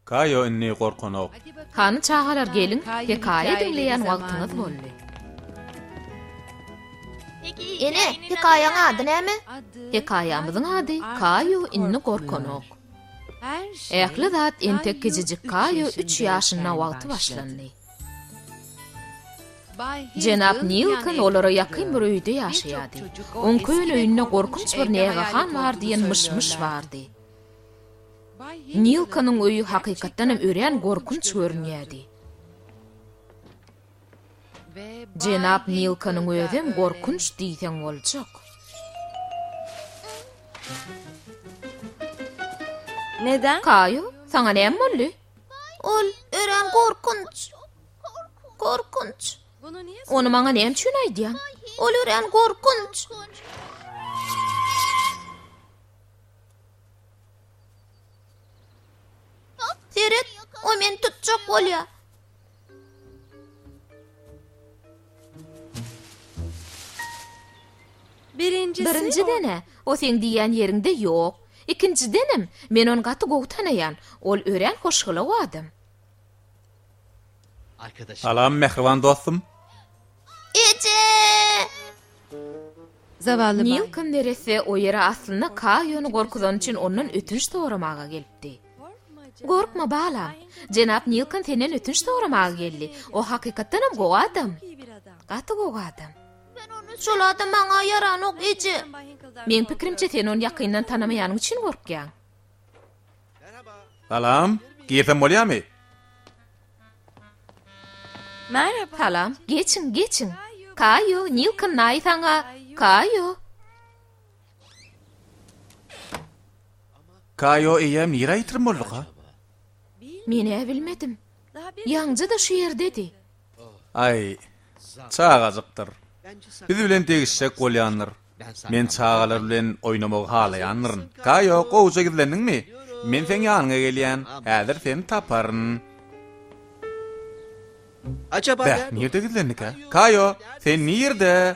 Kaýo indi gorkanok. Hany çagalar geliň, hekaýa diňleýän wagtyňyz boldy. Ene, hekaýaň ady näme? Hekaýamyzyň ady Kaýo indi gorkanok. Ähli zat entek kiçijik Kaýo üç ýaşynda wagty başlandy. Jenap Nilkon olara ýakyn bir öýde ýaşaýardy. Oň köne öýünde gorkunç bir nägehan bar diýen myş-myş bardy. Nilkonyň öýi hakykatdanam örän gorkunç görünýärdi. Jenap Nilkonyň özem gorkunç diýseň boljak. Kaýo, saňa näme boldy? Ol örän gorkunç. Gorkunç. Ony maňa näme üçin aýdýaň? Ol örän gorkunç. Seret, o meni tutjak bolýar. Birinjiden-ä, o seň diýýän ýeriňde ýok. Ikinjidenem, men ony gaty gowy tanaýan. Ol örän hoşgylaw adam. Salam, mähriban dostum. Eje! Nilkon neresse o ýere aslynda Kaýony gorkuzany üçin ondan ötünç soramaga gelipdi. Gorkma, balam. Jenap Nilkon senden ötünç soramaga geldi. O hakykatdanam gowy adam. Gaty gowy adam. Şol adam maňa ýaranok, eje. Meň pikirimçe, sen ony ýakyndan tanamaýanyň üçin gorkýaň. Salam. Girsem bolýarmy? Salam. Geçiň, geçiň. Kaýo, Nilkon naýy saňa. Kaýo. Kaýo eýýäm nirä ýitirim bolduka? Men-ä bilmedim. Ýaňja-da şu ýerdedi. Aý, çagajykdyr. Biz bilen degişjek bolýandyr. Men çagalar bilen oýnamagy halaýandyryn. Kaýo, gowuja gizlendiňmi? Men seň ýanyňa gelýän. Häzir seni taparyn. Bäh, nirde gizlendikä? Kaýo, sen nirde?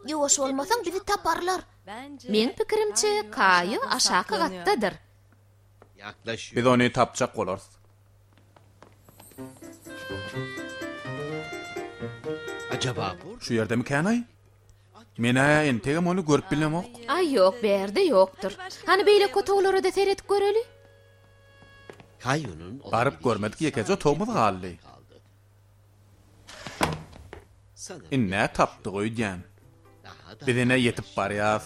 Ýuwaş bolmasaň bizi taparlar. Meň pikirimçe, Kaýo aşaky gatdadyr. Biz ony tapjak bolarys. Şu ýerdemikänaý? Men-ä entegem ony görüp bilemok. Aý ýok, bärde ýokdur. Hany beýleki otaglara-da seredip göreli. Baryp görmedik ýekeje otagymyz galdy. Indi-ä tapdyk öýdýän. Biz ine ýetip barýas.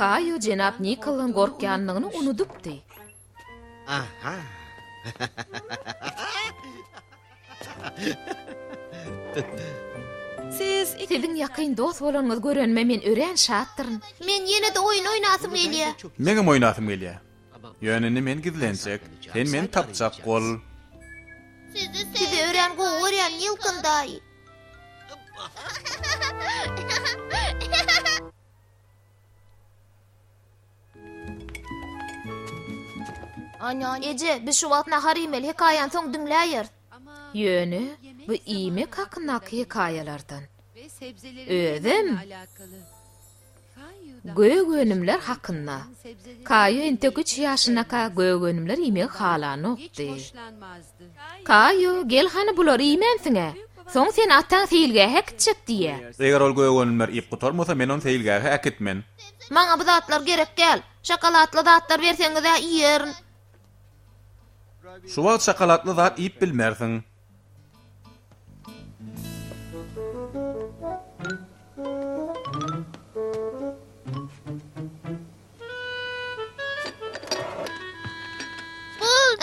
Kaýo jenap Nikoldan gorkýanlygyny unudypdy. Siziň ýakyn dost bolanyňyzy görenime men örän şatdyryn. Men ýene-de oýun oýnasym gelýär. Meňem oýnasym gelýär. Ýöne indi men gizlenjek. Sen meni tapjak bol. Sizi örän gowy görýän, Nilkon daýy. Eje, biz şu wagt nahar iýmeli, hekaýany soň diňläýeris. Ýöne bu iýmek hakyndaky hekaýalardan. Özem Gök önümler hakynda. Kaýu entek üç ýaşyndaka gök önümler iýmegi halanokdy. Kaýu, gel hany bulary iýmänsiň-ä. Soň seni ataň seýilgähe äkitjek diýýä. Eger ol gök önümleri iýip gutarmasa, men ony seýilgähe äkitmen. Maňa bu zatlar gerek däl. Şokoladly zatlar berseňiz-ä iýerin. Şu wagt şokoladly zat iýip bilmersiň.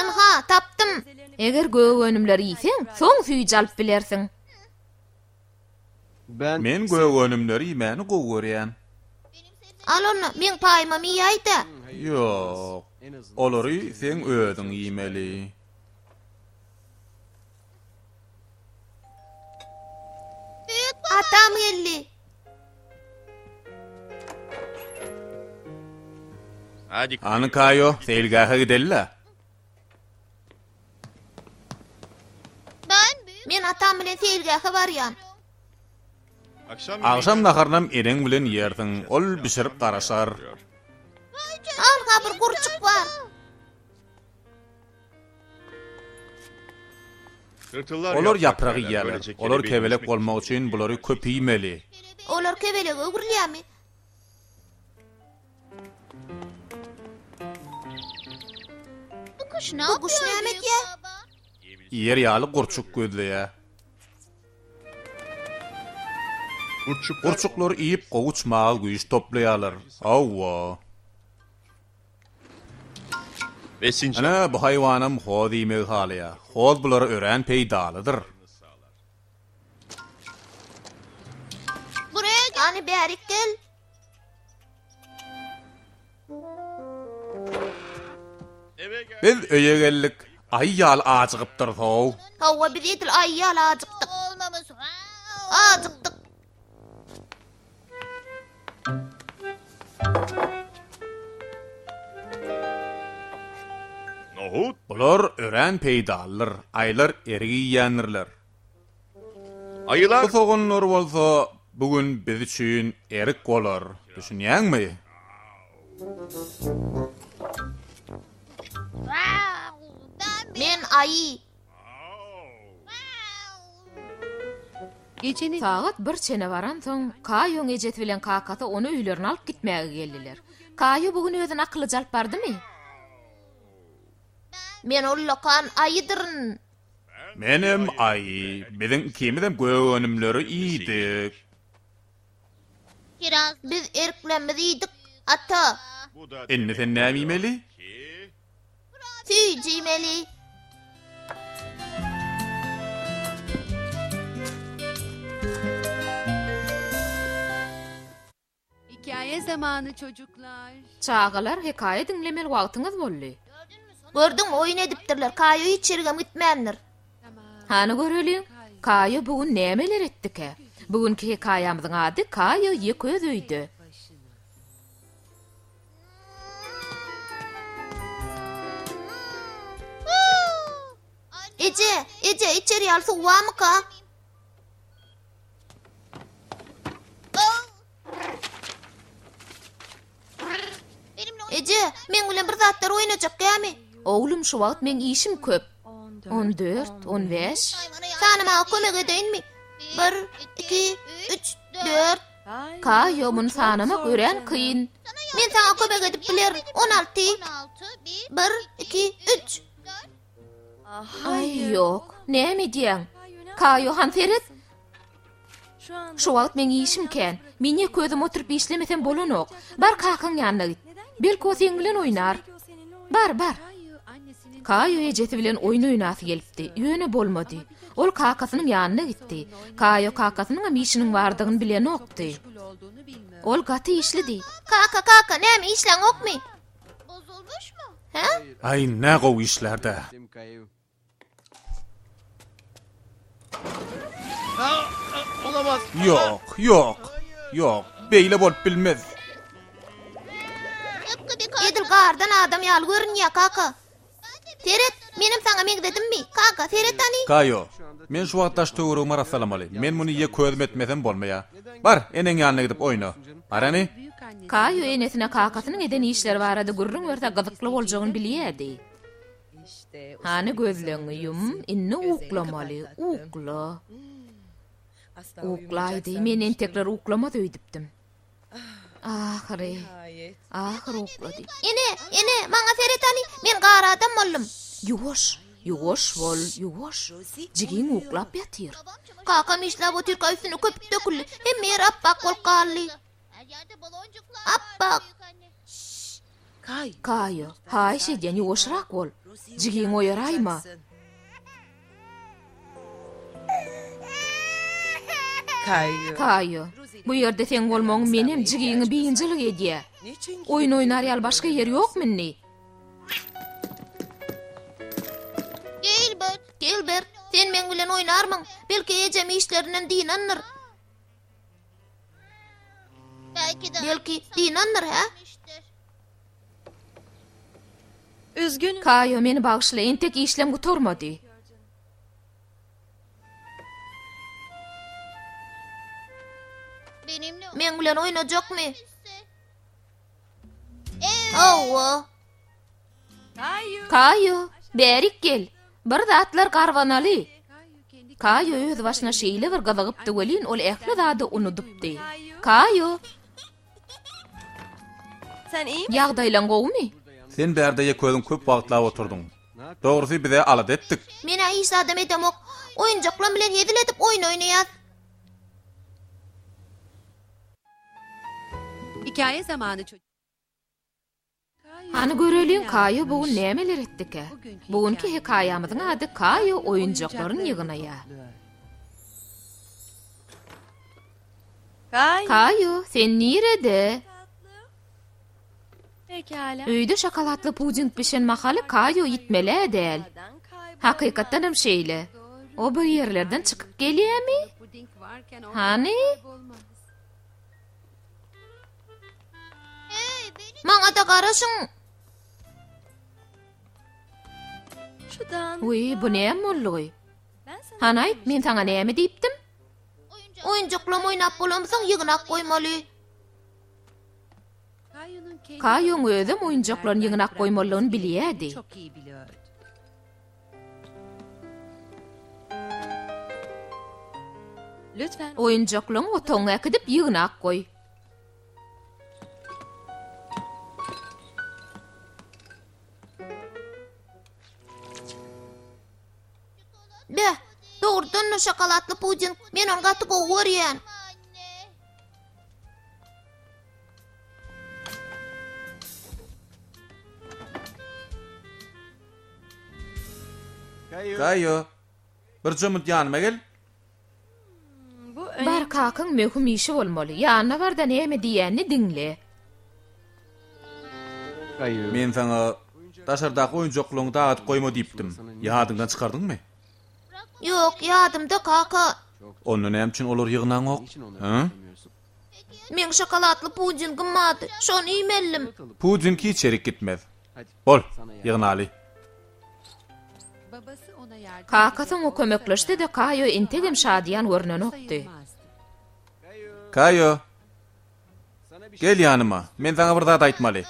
Ynha, tapdym. Eger gök önümleri iýseň, soň süýji alyp bilersiň. Men gök önümleri iýmäni gowy görýän. Al onda, meň paýymam iýäý-dä. Ýok, olary seň özüň iýmeli. Atam geldi. Hany Kaýo, seýilgähe gideli-le. Men atam bilen seýilgähe barýan. Agşam naharynam eneň bilen iýersiň, ol bişirip garaşar. Anha bir gurçuk bar. Olar ýaprak iýýärler. Olar kebelek bolmak üçin bulary köp iýmeli. Olar kebelege öwrülýärmi? Bu guş näme edýär? Iýer ýaly gurçuk gözleýär. Gurçuklary iýip gowy uçmaga güýç toplaýarlar. Hawa. Ine, bu haýwanam hoz iýmegi halaýar. Hoz bulara örän peýdalydyr. Hany bärik gel. Biz öýe geldik. Aýy ýaly ajygypdyrys-ow. Hawa, biz edil aýy ýaly ajykdyk. Ajykdyk. Bular örän peýdalydyr. Aýylar erik iýýändirler. Bu soganlar bolsa bu gün biz üçin erik bolar. Düşünýäňmi? Men aýy. Sagat bir çene baransoň, Kaýoň ejesi bilen kakasy ony öýlerine alyp gitmäge geldiler. Kaýo bu gün özüni akyllyja alyp bardymy? Men ullakan aýydyryn. Menem aýy. Biziň ikimizem gök önümleri iýdik. Biz eriklerimizi iýdik, ata. Indi sen näme iýmeli? Süýji iýmeli. Hikaye zamanı çocuklar. Çagalar hekaýa diňlemeli wagtyňyz boldy. Gördüňmi oýun edipdirler. Kaýo hiç ýerigem gitmändir. Hany göreliň, Kaýo bu gün nämeler etdikä? Bu günki hekaýamyzyň ady Kaýo ýeke öz öýde. Eje, eje, içer ýaly suw barmyka? Eje, meň bilen bir zatlar oýnajak dämi? Oglum, şu wagt meň işim köp. 14, 15. Sanamaga kömek edeýinmi? Bir, iki, üç, dört. Kaýo, muny sanamak örän kyn. Men saňa kömek edip bilerin. 16, bir, iki, üç. Aý, ýok. Näme edýäň? Kaýo, han seret. Şu wagt meň işim kän. Men ýeke özüm oturyp işlemesem bolanok. Bar kakaň ýanyna git. Belki o seň bilen oýnar. Bar, bar. Kaýo ejesi bilen oýun oýnasy gelipdi, ýöne bolmady. Ol kakasynyň ýanyna gitdi. Kaýo kakasynyňam işiniň bardygyny bilenokdy. Ol gaty işlidi. Kaka, kaka, näme işläňokmy? Hä? Aý, nä gowy işlär-dä. Ýok, ýok, ýok, beýle bolup bilmez. Edil gardan adam ýaly görünýär, kaka. Seret, menem saňa meňzedimmi? Kaka, seret hany. Kaýo, men şu wagt daş-töweregimi arassalamaly. Men muny ýek özüm etmesem bolmaýar. Bar, eneň ýanyna gidip oýna. Bar hany. Kaýo enesine kakasynyň eden işleri barada gürrüň berse gyzykly boljagyny bilýärdi. Hany gözleňi ýum, indi uklamaly, ukla. Uklaýdy, men entekler uklamaz öýdüpdim. Ahyry, ahyry uklady. Ene, ene, maňa seret hany, men gar adam boldum. Ýuwaş, ýuwaş bol, ýuwaş. Jigiň uklap ýatyr. Kakam işläp otyrka üstüne köpük döküldi. Hemme ýeri apbak bolup galdy. Apbak. Kaýo, haýyş edýän, ýuwaşrak bol. Jigiňi oýaraýma. Kaýo, bu ýerde seň bolmagyň menem jigiňi biynjalyk edýä. Oýun oýnar ýaly başga ýer ýokmy indi? Gilbert, Gilbert, sen meň bilen oýnarmyň? Belki ejem işlerinden dynandyr. Belki dynandyr, hä? Üzgünüm. Kaýo, meni bagyşla, entek işlem gutarmady. Meň bilen oýnajakmy? Hawa. Kaýo, bärik gel. Bir zatlar garbanaly. Kaýo öz başyna şeýle bir gyzygypdy welin, ol ähli zady unudypdy. Kaýo! Ýagdaýlaň gowumy? Sen bärde ýeke özüň köp wagtlap oturdyň. Dogrusy, biz-ä alada etdik. Men-ä hiç zadam edemok. Oýunjaklam bilen hezil edip oýun oýnaýas. Hikaye zamanı çocuk. Hany göreliň Kaýo bu gün nämeler etdikä? Bu günki hekaýamyzyň ady Kaýo oýunjaklaryny ýygnaýar. Kaýo, sen nirede? Öýde şokoladly puding bişen mahaly Kaýo ýitmel-ä däl. Hakykatdanam şeýle. O bir ýerlerden çykyp gelýämi? Hany? Maňa-da garaşyň. Wiý, bu näme boldugy? Hany aýt, men saňa näme diýipdim? Oýunjaklam oýnap bolamsoň ýygnak goýmaly. Kaýoň özem oýunjaklaryny ýygnak goýmalydygyny bilýärdi. Oýunjaklaryňy otagyňa äkidip ýygnak goý. Beh, dogrudan-da şokoladly puding. Men ony gaty gowy görýän. Kaýo, bir jomut ýanyma gel. Bar kakaň möhüm işi bolmaly. Ýanyna barda näme diýýänini diňle. Men saňa daşardaky oýunjaklaryňy dagadyp goýma diýipdim. Ýadyňdan çykardyňmy? Ýok, ýadymda kaka. Onda näme üçin olary ýygnaňok? Hä? Meň şokoladly pudingim bardy. Şony iýmelidim. Puding hiç ýerik gitmez. Bol, ýygnaly. Kakasy oňa kömekleşse-de, Kaýo entegem şadyýan görnenokdy. Kaýo! Gel ýanyma, men saňa bir zat aýtmaly.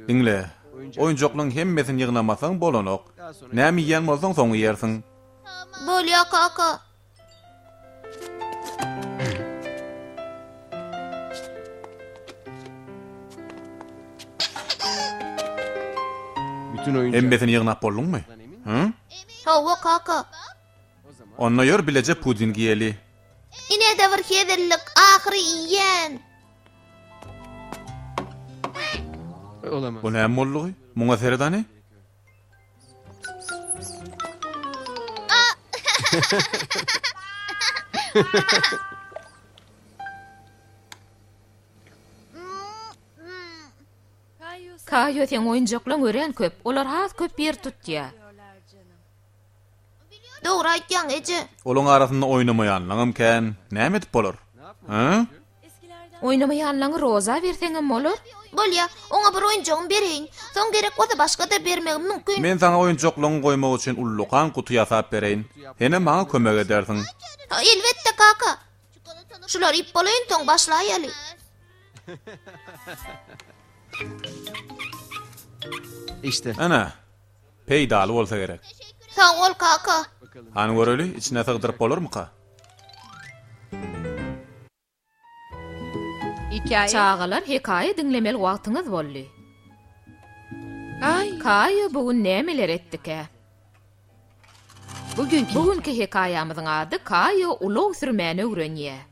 Diňle, oýunjaklaryň hemmesini ýygnamasaň bolanok. Näme iýýän bolsaň, soň iýersiň. Bolýa, kaka. Hemmesini ýygnap bolduňmy? Hü? Hawa, kaka. Onda ýör bileje puding iýeli. Ine-de bir hezillik, ahyry iýen. Bu näme boldugy? Muňa seret hany. Kaýo seň oýunjaklaň örän köp, olar has köp ýer tutýa. Dogry aýtýaň eje. Olaň arasynda oýnamaýanlaňam kän, näme edip bolar? Hä? Oýnamaýanlaňy Roza berseňem bolar. Bolýa, oňa bir oýunjagymy bereýin. Soň gerek bolsa başga-da bermegim mümkin. Men saňa oýunjaklaňy goýmak üçin ullakan guty ýasap bereýin. Senem maňa kömek edersiň. Elbetde, kaka. Şulary iýip bolaýyn, soň başlaýaly. Ana, peýdaly bolsa gerek. Sag bol, kaka. Hany göreli, içine sygdyryp bolarmyka? Çagalar hekaýa diňlemeli wagtyňyz boldy. Kaýo bu gün nämeler etdikä? Bu günki hekaýamyzyň ady Kaýo ulag sürmäni öwrenýär.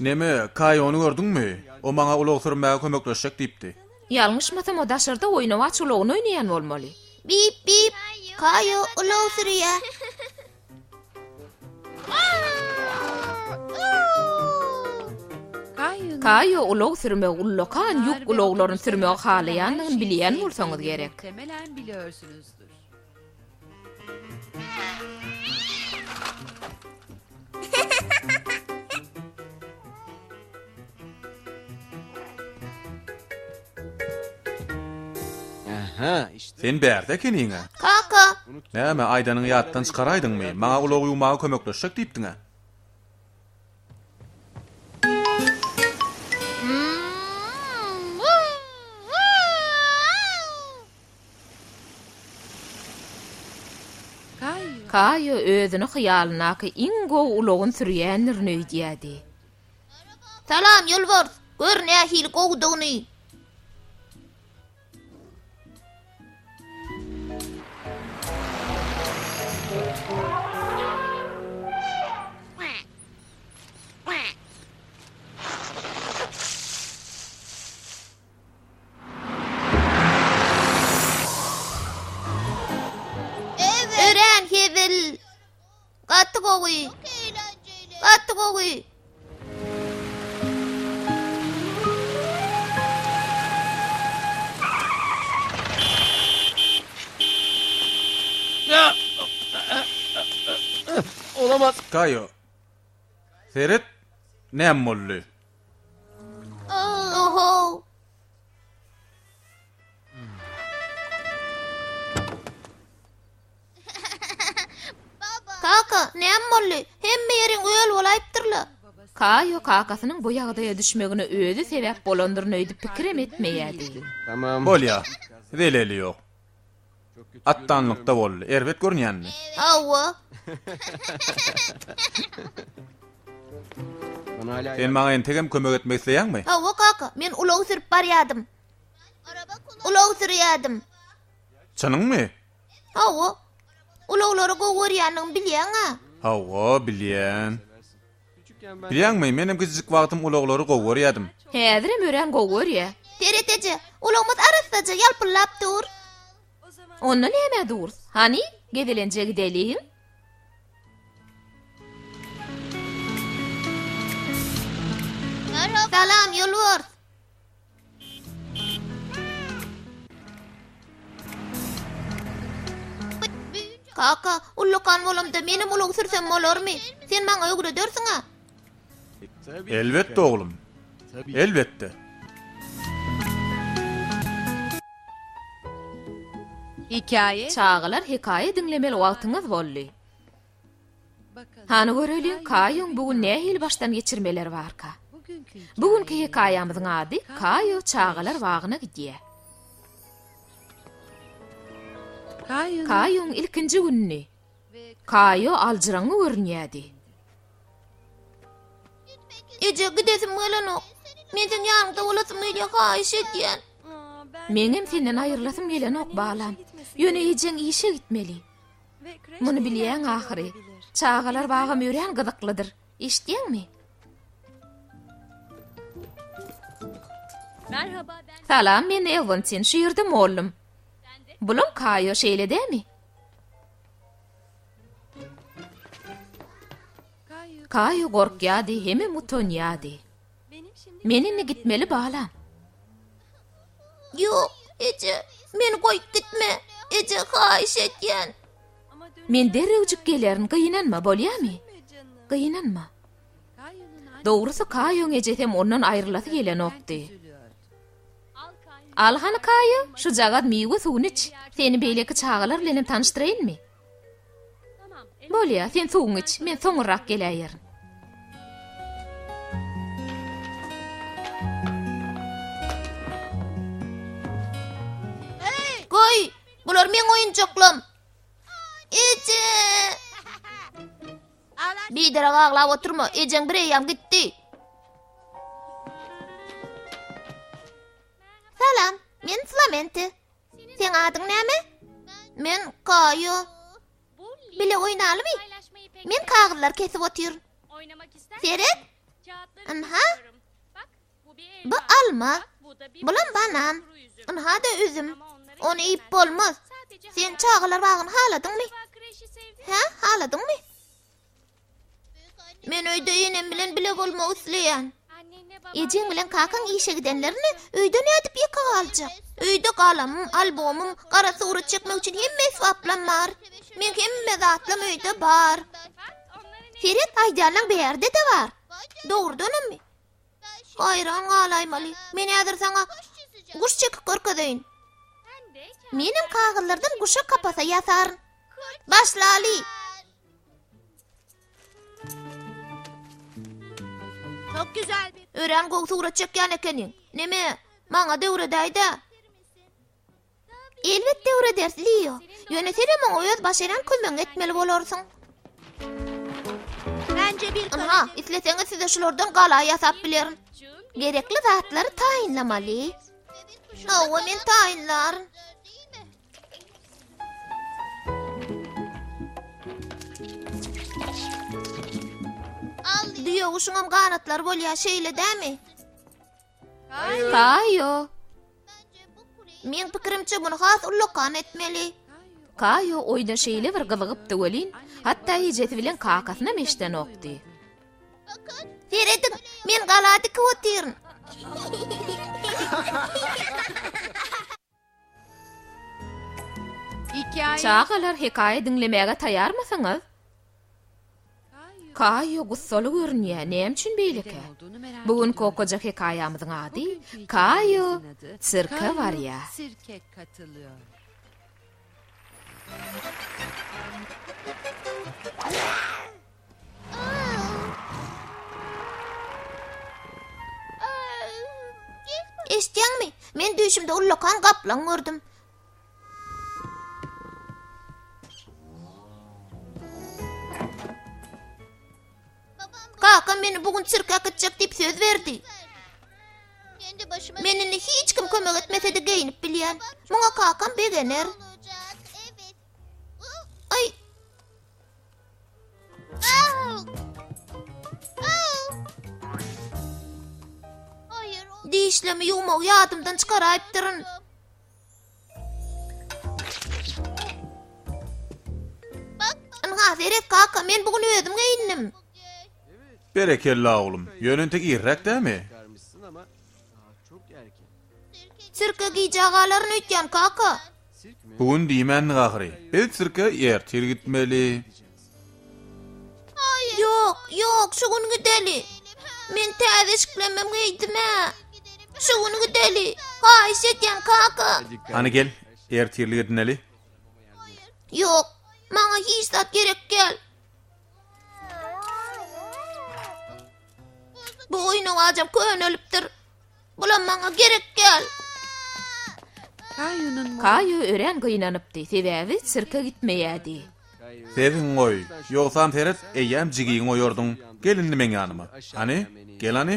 Neme, Kaýony gördüňmi? O maňa ulag sürmäge kömekleşjek diýipdi. Ýalňyşmasam o daşarda oýnawaç ulagyny oýnaýan bolmaly. Bip bip, Kaýo ulag sürýär. Kaýo ulag sürmegi ullakan ýük ulaglaryny sürmegi halaýandygyny bilýän bolsaňyz gerek. Sen bärde ekeniň-ä. Kaka! Näme, aýdanyňy ýatdan çykaraýdyňmy? Maňa ulag ýuwmaga kömekleşjek diýipdiň-ä. Kaýo özüni hyýalyndaky iň gowy ulagyny sürýändirin öýdýärdi. Salam, ýolbars! Gör nähili gowudygyny! Örän hezil. Gaty gowy. Gaty gowy. Olamaz. Kaýo. Seret, näme boldy? Oho. Kaka, näme boldy? Hemme ýeriň öl bolaýypdyr-la. Kaýo kakasynyň bu ýagdaýa düşmegine özi sebäp bolandyryn öýdüp pikirem etmeýärdi. Tamam. Bolýa. Zeleli ýok. Atdanlykda boldy. Erbet görünýänmi? Hawa. Sen maňa entegem kömek etmek isleýäňmi? Hawa, kaka, men ulag sürüp barýadym. Ulag sürýädim. Çynyňmy? Hawa. Ulaglary gowy görýändigimi bilýäň-ä. Hawa, bilýän. Bilýäňmi, menem kiçijik wagtym ulaglary gowy görýädim. Häzirem örän gowy görýä. Seret eje, ulagymyz arassaja ýalpyldap dur. Onda nämä durus? Hany, gezelenje gideliň. Salam, ýolbars! Kaka, ullakan bolamda menem ulag sürsem bolarmy? Sen maňa öwredersiň-ä? Elbetde, oglum. Elbetde. Hikaye. Çagalar hekaýa diňlemeli wagtyňyz boldy. Hany göreliň, Kaýoň bu gün nähili başdan geçirmeleri barka? Bu günki hekaýamyzyň ady Kaýo çagalar bagyna gidýär. Kaýoň ilkinji gününi. Kaýo aljyraňňy görünýärdi. Eje, gidesim gelenok. Men seň ýanyňda bolasym gelýär, haýyş edýän. Meňem senden aýrylasym gelenok, balam. Ýöne ejeň işe gitmeli. Muny bilýäň ahyry. Çagalar bagam örän gyzyklydyr. Eşitýäňmi? Salam, men Elwantin, şu ýerde mollum. Bulam Kaýo, şeýle dämi? Kaýo gorkýardy hemem utanýardy. Men indi gitmeli balam. Ýok, eje, meni goýup gitme. Eje, haýyş edýän. Men derrewjik gelerin, gynanma, bolýamy? Gynanma. Dogrusy Kaýoň ejesem ondan aýrylasy gelenokdy. Al hany Kaýo, şujagaz miwe suwuny iç. Seni beýleki çagalar bilenem tanyşdyraýynmy? Bolýa, sen suwuňy iç, men soňurrak geläýerin. Goý, bular meň oýunjaklam. Eje! Biderek aglap oturma, ejeň bir eýýäm gitdi. Salam, men Flamente. Seň adyň näme? Men Kaýo. Bile oýnalymy? Men kagyzlary kesip otyryn. Seret. Ynha. Bu alma. Bulam banan. Ynha-da üzüm. Ony iýip bolmaz. Sen çagalar bagyny haladyňmy? Hä, haladyňmy? Men öýde enem bilen bile bolmak isleýän. Ejeň bilen kakaň işe gidenlerinde öýde nädip ýeke galjak? Öýde galamym, albomym, gara surat çekmek üçin hemme esbaplam bar. Meň hemme zatlam öýde bar. Seret, aýdýanlaň bärde-de bar. Dogrudanammy? Haýran galaýmaly. Men häzir saňa guş çekip görkezeýin. Menem kagyzlardan guşak kapasa ýasaryn. Başlaly! Çok güzel bir Örän gowy surat çekýän ekeniň. Neme, maňa-da öwredäý-dä. Elbetde öwrederis, Leo. Ýöne senem oňa öz başaran kömegiňi etmeli bolarsyň. Bence bir Ynha, isleseňiz size şulardan gala ýasap bilerin. Gerekli zatlary taýynlamaly. Hawa, men taýynlaryn. Düýeguşuňam ganatlary bolýar, şeýle dämi? Kaýo! Meň pikirimçe muny has ullakan etmeli. Kaýo oýna şeýle bir gyzygypdy welin, hatda ejesi bilen kakasynam eşdenokdy. Serediň, men gala dikip otyryn. Çagalar hekaýa diňlemäge taýýarmysyňyz? Kaýo gussaly görünýär, näme üçin beýlekä? Bu günki okajak hekaýamyzyň ady Kaýo sirke barýar. Eşitýäňmi? Men düýşümde ullakan gaplaň gördüm. Kakam meni bu gün sirke äkitjek diýip söz berdi. Men indi hiç kim kömek etmese-de geýnip bilýän. Muňa kakam begener. Aý! Dişlerimi ýuwmagy ýadymdan çykaraýypdyryn. Ynha, seret kaka, men bu gün özüm geýindim. Berekella oglum, ýöne entek irräk dämi? Sirke gijä galaryn öýtýän kaka. Bu gün diýmändik ahyry. Biz sirke ertir gitmeli. Ýok, ýok, şu gün gideli. Men täze eşiklemem geýdim-ä. Şu gün gideli. Haýyş edýän kaka. Hany gel, ertirlik edineli. Ýok, maňa hiç zat gerek däl. Bu oýnawajam könelipdir. Bulam maňa gerek däl. Kaýo örän gynanypdy, sebäbi sirke gitmeýärdi. Sesiňi goý, ýogsam seret, eýýäm jigiňi oýardyň. Gel indi meň ýanyma. Hany, gel hany.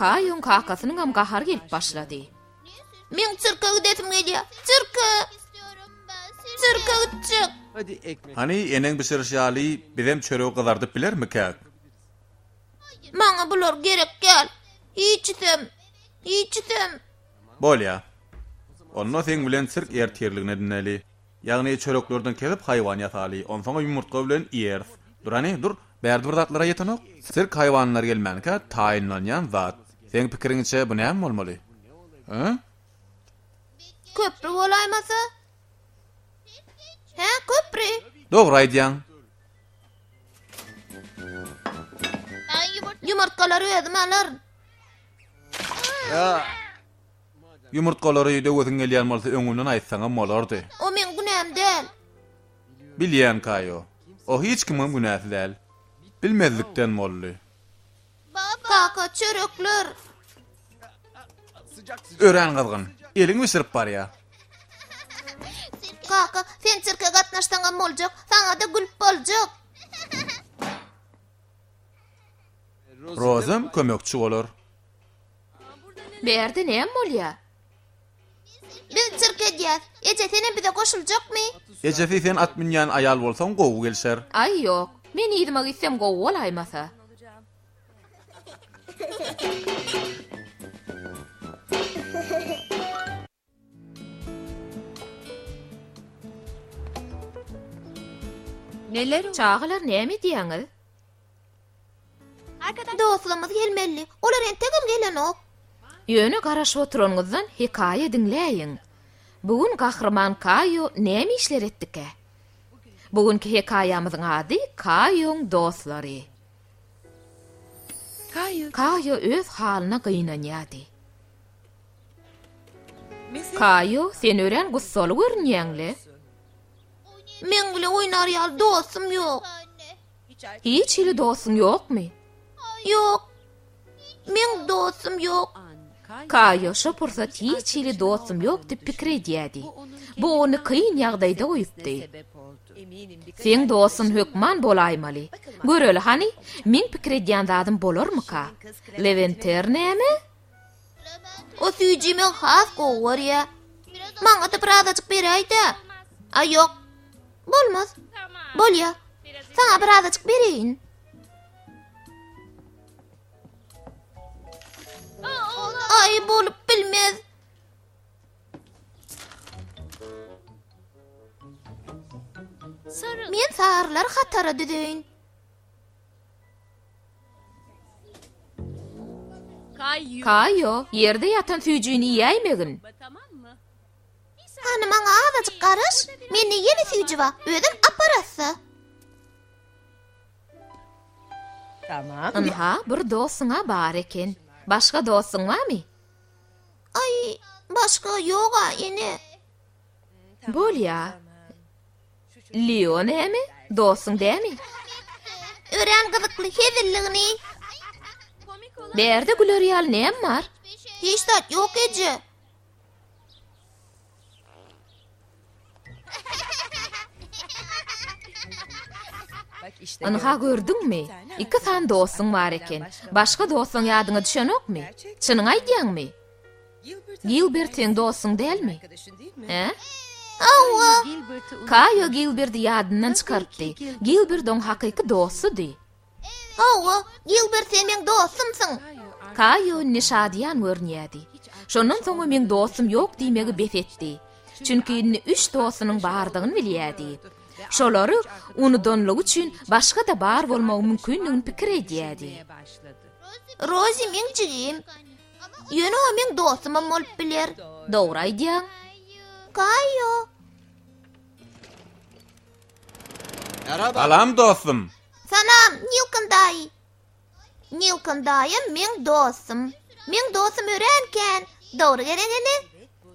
Kaýoň kakasynyňam gahary gelip başlady. Meň sirke gidesim gelýär. Sirke! Sirke gitjek. Hany, eneň bişirişi ýaly bizem çöregi gyzardyp bilermikäk? Maňa bular gerek däl. Hiçisem. Hiçisem. Bolýa. Onda seň bilen sirk ertirligini edineli. Ýagny çöreklerden kesip haýwan ýasaly, onsoňam ýumurtga bilen iýeris. Dur hany, dur, bärde bir zatlara ýetenok. Sirk haýwanlary gelmänkä taýynlanýan zat. Seň pikiriňçe bu näme bolmaly? Hä? Köpri bolaýmasa? Hä, köpri? Dogry aýdýaň. Ýumurtgalary özüm alaryn. Ýumurtgalary döwesiň gelýän bolsa öňünden aýtsaňam bolardy. O meň günäm däl. Bilýän Kaýo. O hiç kimiňem günäsi däl. Bilmezlikden boldy. Kaka, çörekler. Örän gyzgyn. Eliňi bişirip barýa. Kaka, sen sirke gatnaşsaňam boljak, saňa-da gülüp boljak. Rozam kömekçi bolar. Bärde näme bolýa? Biz sirk edýäs. Eje, senem bize goşuljakmy? Ejesi sen at münýän aýal bolsaň gowy gelşer. Aý ýok. Men yzyma gitsem gowy bolaýmasa. Neler Çagalar näme edýäňiz? Dostlarymyz gelmeli. Olar entegem gelenok. Ýöne garaşyp oturanyňyzdan hekaýa diňläýiň. Bu gün gahryman Kaýo näme işler etdikä? Bu günki hekaýamyzyň ady Kaýoň dostlary. Kaýo öz halyna gynanýardy. Kaýo, sen örän gussaly görünýäň-le. Meň bilen oýnar ýaly dostum ýok. Hiç hili dostuň ýokmy? Ýok. Meň dostum ýok. Kaýo şo pursat hiç hili dostum ýok diýip pikir edýärdi. Bu ony kyn ýagdaýda goýupdy. Seň dostuň hökman bolaýmaly. Göreli hany, meň pikir edýän zadym bolarmyka? Lewenter näme? O süýji men has gowy görýä. Maňa-da birazajyk beräý-dä. A ýok. Bolmaz. Bolýa. Saňa birazajyk bereýin. Aý, bolup bilmez. Men sarylary hatara düzeýin. Kaýo, ýerde ýatan süýjüni iýäýmegin. Hany maňa azajyk garaş. Mende ýene süýji bar. Özem ap-arassa. Ynha, bir dostuň-a bar eken. Başga dostuň barmy? Aý, başga ýog-a, ene. Bolýa. Leo näme? Dostuň dämi? Örän gyzykly hezilligini. Bärde güler ýaly näme bar? Hiç zat ýok eje. Ynha gördüňmi? Iki sany dostuň bar eken. Başga dostuň ýadyňa düşenokmy? Çynyňy aýdýaňmy? Gilbert seň dostuň dälmi? Hä? Hawa. Kaýo Gilberdi ýadyndan çykarypdy. Gilbert oň hakyky dostudy. Hawa, Gilbert sen meň dostumsyň. Kaýo indi şadyýan görünýärdi. Şondan soň o meň dostum ýok diýmegi bes etdi. Çünki indi üç dostunyň bardygyny bilýärdi. Şolary unudanlygy üçin başga-da bar bolmagy mümkindigini pikir edýärdi. Rozi meň jigim. Ýöne o meň dostumam bolup biler. Dogry aýdýaň. Kaýo. Salam dostum. Salam, Nilkon daýy. Nilkon daýam meň dostum. Meň dostum örän kän. Dogry gerek ene?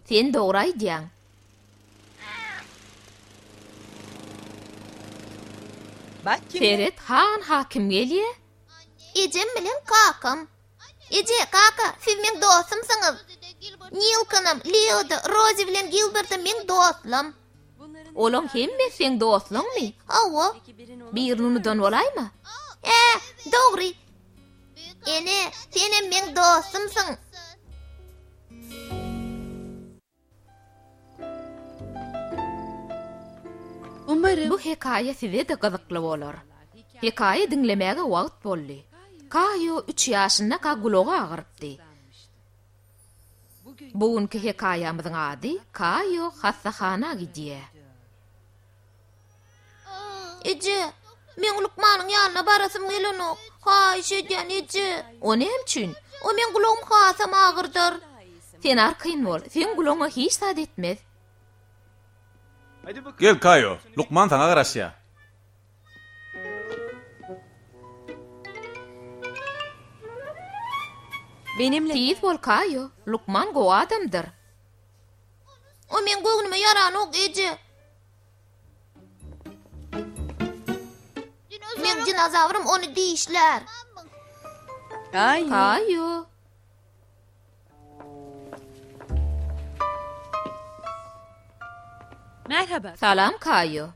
Sen dogry aýdýaň. Seret, han-ha kim gelýä? Ejem bilen kakam. Eje, kaka, siz meň dostumsyňyz. Nilkonam, Leo-da, Rozi bilen Gilbert-em meň dostlam. Olaň hemmesi seň dostlaňmy? Hawa. Birini unudan bolaýma? Hä, dogry. Ene, senem meň dostumsyň. Bu hekaýa size-de gyzykly bolar. Hekaýa diňlemäge wagt boldy. Kaýo üç ýaşyndaka gulagy agyrypdy. Bu günki hekaýamyzyň ady Kaýo hassahana gidýär. Eje, meň lukmanyň ýanyna barasym gelenok. Haýyş edýän, eje. O näme üçin? O meň gulagym hasam agyrdar. Sen arkaýyn bol, seň gulagyňa hiç zat etmez. Gel, Kaýo, lukman saňa garaşýar. Tiz bol, Kaýo, lukman gowy adamdyr. O meň göwnüme ýaranok, eje. Meň dinozawrym ony dişlär. Kaýo. Salam, Kaýo.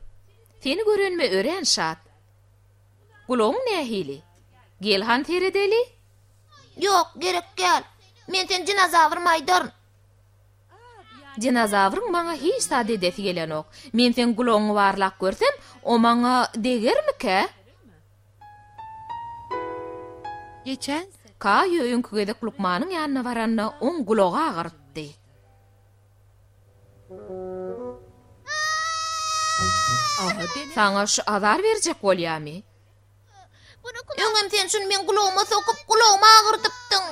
Seni görenime örän şat. Gulagyň nähili? Gel han seredeli. Ýok, gerek däl. Men seň dinozawrymy aýdaryn. Dinozawryň maňa hiç zat edesi gelenok. Men seň gulagyňy barlap görsem, o maňa degermikä? Kaýo öňki gezek lukmanyň ýanyna baranda oň gulagy agyrypdy. Saňa şu azar berjek bolýamy? Öňem sen şuny meň gulagyma sokup, gulagymy agyrdypdyň.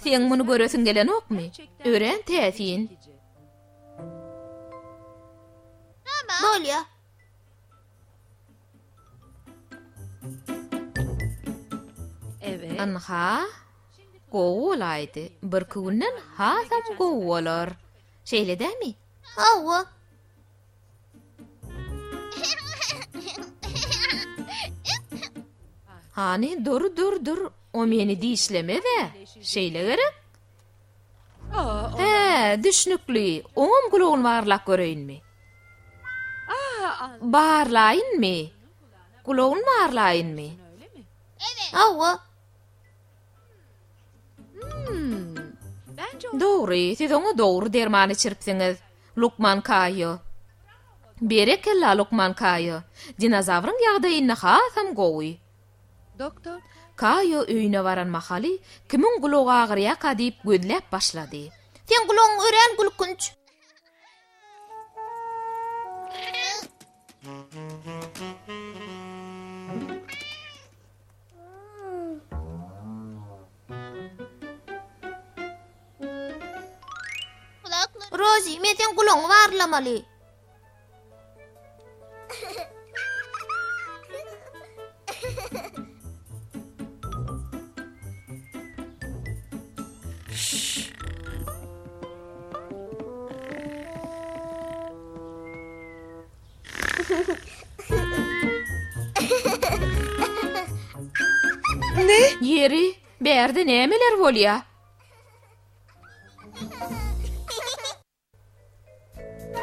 Seň muny göresiň gelenokmy? Örän täsin. Bolýa. Ynha, gowy bolaýdy. Birki günden hasam gowy bolar. Şeýle dämi? Hawa. Hany, dur, dur, dur, o meni dişlemez-ä, şeýle gerek? Hä, düşnükli, oňam gulagyny barlap göreýinmi? Barlaýynmy? Gulagyny barlaýynmy? Hawa. Dogry, siz oňa dogry derman içiripsiňiz, lukman Kaýo. Berekella, lukman Kaýo. Dinozawryň ýagdaýy indi hasam gowy. Kaýo öýüne baran mahaly kimiň gulagy agyrýaka diýip gözläp başlady. Seň gulagyň örän gülkünç. Rozi, men seň gulagyňy barlamaly. Ýeri, bärde nämeler bolýa?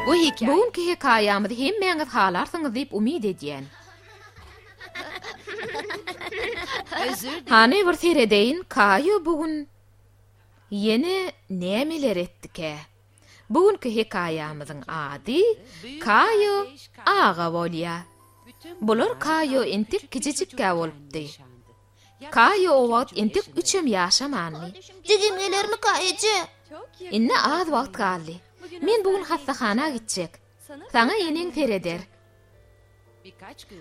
Bu hekaýa. Bu günki hekaýamyzy hemmäňiz halarsyňyz diýip umyt edýän. Hany bir seredeýin, Kaýo bu gün ýene nämeler etdikä? Bu günki hekaýamyzyň ady Kaýo aga bolýa. Bular Kaýo entek kiçijikkä bolupdy. Kaýo o wagt entek üçem ýaşamandy. Jigim gelermika, eje? Indi az wagt galdy. Men bu gün hassahana gitjek. Saňa eneň sereder.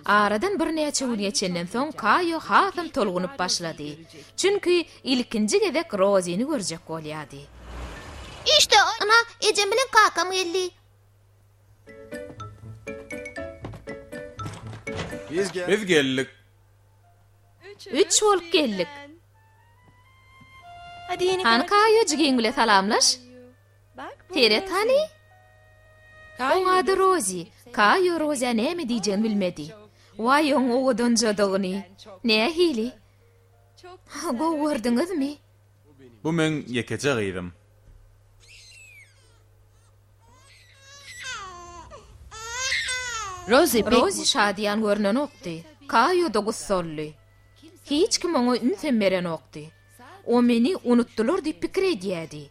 Aradan birnäçe gün geçenden soň Kaýo hasam tolgunyp başlady. Çünki ilkinji gezek Rozini görjek bolýardy. Işde, ynha, ejem bilen kakam geldi. Biz geldik. Üç bolup geldik. Hany Kaýo jigiň bile salamlaş. Seret hany. Oň ady Rozi. Kaýo Rozä näme diýjegini bilmedi. Waý oň owadanjadygyny. Nähili? Gowy gördüňizmi? Bu meň ýekeje gyzym. Rozi şadyýan görnenokdy. Kaýo-da gussalydy. Hiç kim oňa ünsem berenokdy. O meni unutdylar diýip pikir edýärdi.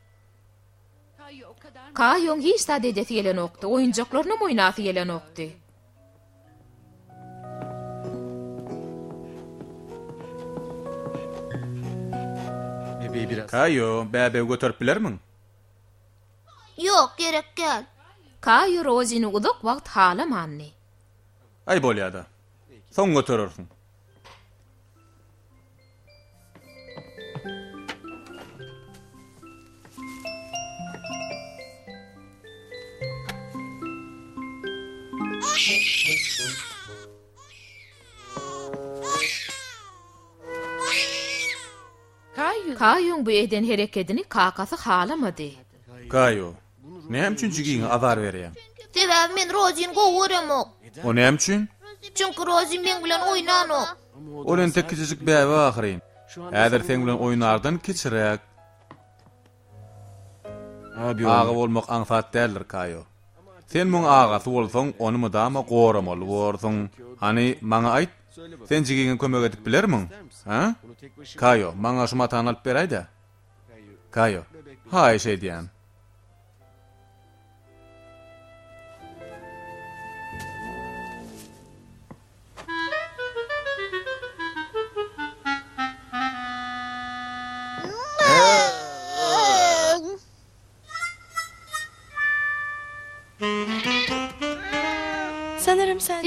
Kaýoň hiç zat edesi gelenokdy, oýunjaklarynam oýnasy gelenokdy. Kaýo, bäbegi göterip bilermiň? Ýok, gerek däl. Kaýo Rozini uzak wagt halamandy. Aý bolýada. Soň göterersiň. Kaýoň bu eden herekedini kakasy halamady. Kaýo, näme üçin jigiňe azar berýäň? Sebäbi men Rozini gowy göremok. O näme üçin? Çünki Rozi meň bilen oýnanok. Ol entek kiçijik bäbek ahyryn. Häzir seň bilen oýnardan kiçiräk. Aga bolmak aňsat däldir, Kaýo. Sen muň agasy bolsaň, ony mydama goramaly borsuň. Hany, maňa aýt, sen jigiňe kömek edip bilermiň? Hä? Kaýo, maňa şu matany alyp beräý-dä. Kaýo, haýyş edýän.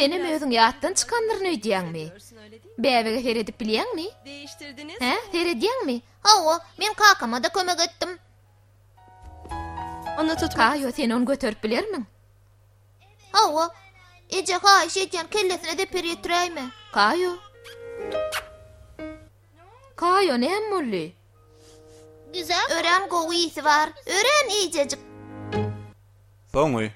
Senem özüň ýatdan çykandyryn öýdýäňmi? Bäbege seredip bilýäňmi? Hä, seredýäňmi? Hawa, men kakama-da kömek etdim. Kaýo, sen ony göterip bilermiň? Hawa. Eje, haýyş edýän, kellesine zeper ýetiräýme. Kaýo. Kaýo, näme boldy? Örän gowy ysy bar. Örän eýjejik. Soňy.